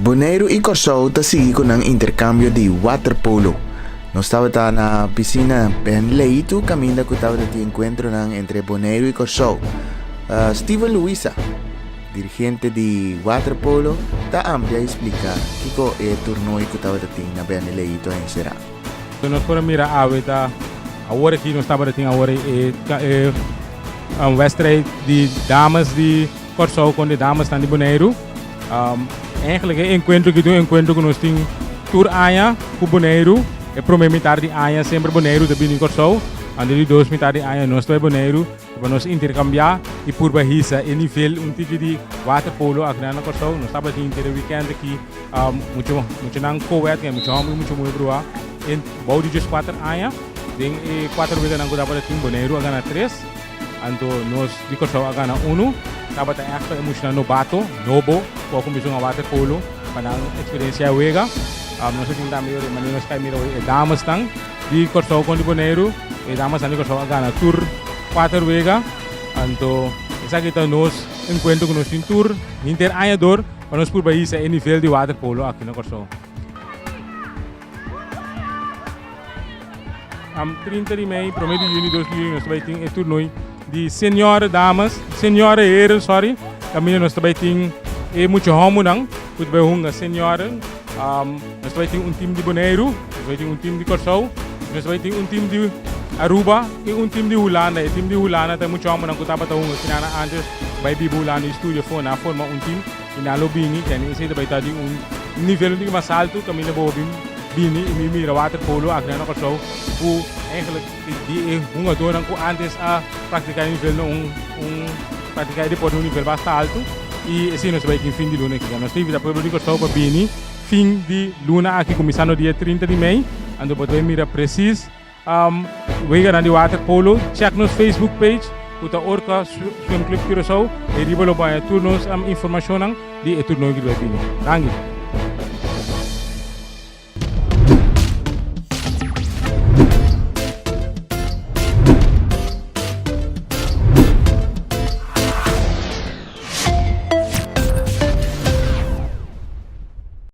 Boneiru i Kòrsou ta sigui ku nan interkambio di waterpolo. Nos tabata na pisina Ben Leitu kaminda ku tabata tin enkuentronan entre Boneiru i Kòrsou. Steven Louisa, dirigente di waterpolo, ta amplia i splika kiko e turnooi ku tabata tin na Ben Leitu a enserá. Nos por a mira awe ta awor aki nos tabata tin awor e wedstrijd di dames di Kòrsou kon di damasnan di Boneiru. Eigenlijk e enkuentro aki ta un enkuentro ku nos tin tur aña ku Boneiru. E promé mitar di aña semper Boneiru ta bini Kòrsou. Anto di dos mitar di aña nos ta bai Boneiru pa nos interkambiá i purba hisa e nivel un tiki di waterpolo akinan na Kòrsou. Nos tabatin henter e wikènt aki muchu muchanan kowet, muchu hòmber i muchu muhé bruá bou di dieskuater aña. Den e kuater weganan ku tabatin Boneiru a gana tres. Anto nos di Kòrsou a gana unu. Tabata ègt pa e muchanan nobato, nobo, ku a kuminsá hunga waterpolo pa nan eksperensia e wega. Nos a tin tambe yora e manera nos kai mira hoy e damesnan di Kòrsou kon di Boneiru. E damesnan di Kòrsou a gana tur kuater wega. Anto esaki ta nos enkuentro ku nos tin tur hinter aña dor pa nos purba hisa e nivel di waterpolo aki na Kòrsou. Am 30 di mei, prome di juni, 2 di juni nos ta bai tin e toernooi di senior dames, senior heren, sorry. Kaminda nos ta bai tin e mucha homonan ku ta bai hunga senior. Um, nos ta bai tin un team di Boneiru, nos ta bai tin un team di Kòrsou, nos ta bai tin un team di Aruba i un team di Hulanda. E team di Hulanda ta e mucha homonan ku tabata hunga kinana antes bai biba Hulanda i studia afó. Nan a forma un team i nan lo bini. Kende esei ta bai ta di un nivel un tiki mas altu kaminda bo bin bini i mi mira waterpolo aki na Kòrsou ku eigenlijk di e hungadónan ku antes a praktiká e nivel na un un praktiká e deporte na un nivel basta altu i esei nos ta bai tin fin di luna aki. Nos ta invitá pueblo di Kòrsou pa bini fin di luna aki kuminsando dia 30 di mei anto bo ta bai mira presis weganan di waterpolo. Check nos Facebook page ku ta Orca Swim Club Curaçao i riba lo baña tur nos informashonnan di e turnoe ku ta bai bini. Danki.